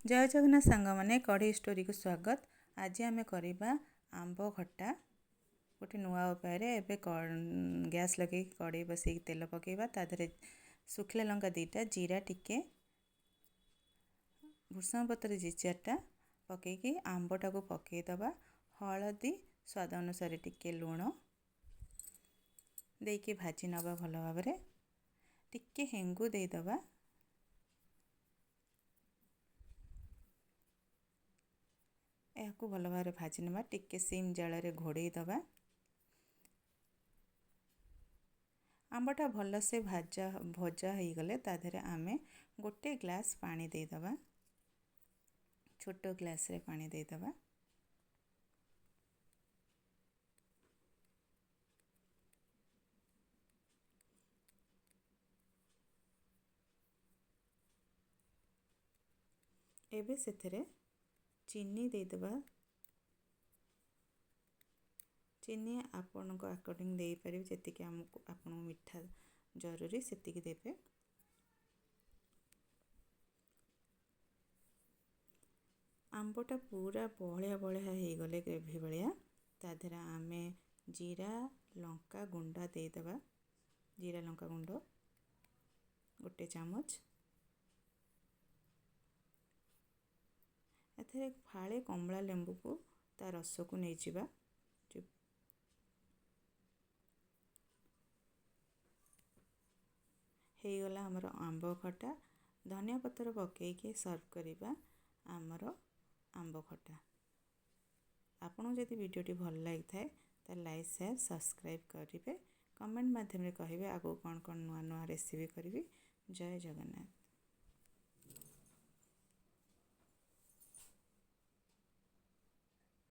ଜୟ ଜଗନ୍ନାଥ ସାଙ୍ଗମାନେ, କଢ଼େଇ ଷ୍ଟୋରିକୁ ସ୍ୱାଗତ। ଆଜି ଆମେ କରିବା ଆମ୍ବ ଖଟା ଗୋଟେ ନୂଆ ଉପାୟରେ। ଏବେ ଗ୍ୟାସ୍ ଲଗେଇକି କଢ଼େଇ ବସେଇକି ତେଲ ପକାଇବା। ତା ଦେହରେ ଶୁଖିଲା ଲଙ୍କା 2ଟା, ଜିରା ଟିକେ, ଭୃଷଙ୍ଗ ପତ୍ର 2 4ଟା ପକାଇକି ଆମ୍ବଟାକୁ ପକାଇଦେବା। ହଳଦୀ, ସ୍ୱାଦ ଅନୁସାରେ ଟିକେ ଲୁଣ ଦେଇକି ଭାଜି ନେବା ଭଲ ଭାବରେ। ଟିକେ ହେଙ୍ଗୁ ଦେଇଦେବା। ଏହାକୁ ଭଲ ଭାବରେ ଭାଜି ନେବା। ଟିକେ ସିମ୍ ଜାଳରେ ଘୋଡ଼େଇ ଦେବା। ଆମ୍ବଟା ଭଲସେ ଭଜା ହେଇଗଲେ ତା ଦେହରେ ଆମେ ଗୋଟେ ଗ୍ଲାସ୍ ପାଣି ଦେଇଦେବା। ଛୋଟ ଗ୍ଲାସ୍ରେ ପାଣି ଦେଇଦେବା। ଏବେ ସେଥିରେ ଚିନି ଦେଇଦେବା। ଚିନି ଆପଣଙ୍କ ଆକର୍ଡ଼ିଂ ଦେଇପାରିବେ, ଯେତିକି ଆମକୁ ଆପଣଙ୍କୁ ମିଠା ଜରୁରୀ ସେତିକି ଦେବେ। ଆମ୍ବଟା ପୁରା ବହଳିଆ ବହଳିଆ ହେଇଗଲେ, ଗ୍ରେଭି ଭଳିଆ, ତା ଦେହରେ ଆମେ ଜିରା ଲଙ୍କା ଗୁଣ୍ଡ ଦେଇଦେବା। ଜିରା ଲଙ୍କା ଗୁଣ୍ଡ 1 ଚାମଚ। ଏଥିରେ ଫାଳେ କମଳା ଲେମ୍ବୁକୁ ତା ରସକୁ ନେଇଯିବା। ହେଇଗଲା ଆମର ଆମ୍ବ ଖଟା। ଧନିଆ ପତ୍ର ପକାଇକି ସର୍ଭ କରିବା ଆମର ଆମ୍ବ ଖଟା। ଆପଣଙ୍କୁ ଯଦି ଭିଡ଼ିଓଟି ଭଲ ଲାଗିଥାଏ ତାହେଲେ ଲାଇକ୍, ସେୟାର, ସବସ୍କ୍ରାଇବ୍ କରିବେ। କମେଣ୍ଟ ମାଧ୍ୟମରେ କହିବେ ଆଗକୁ କ'ଣ କ'ଣ ନୂଆ ନୂଆ ରେସିପି କରିବି। ଜୟ ଜଗନ୍ନାଥ।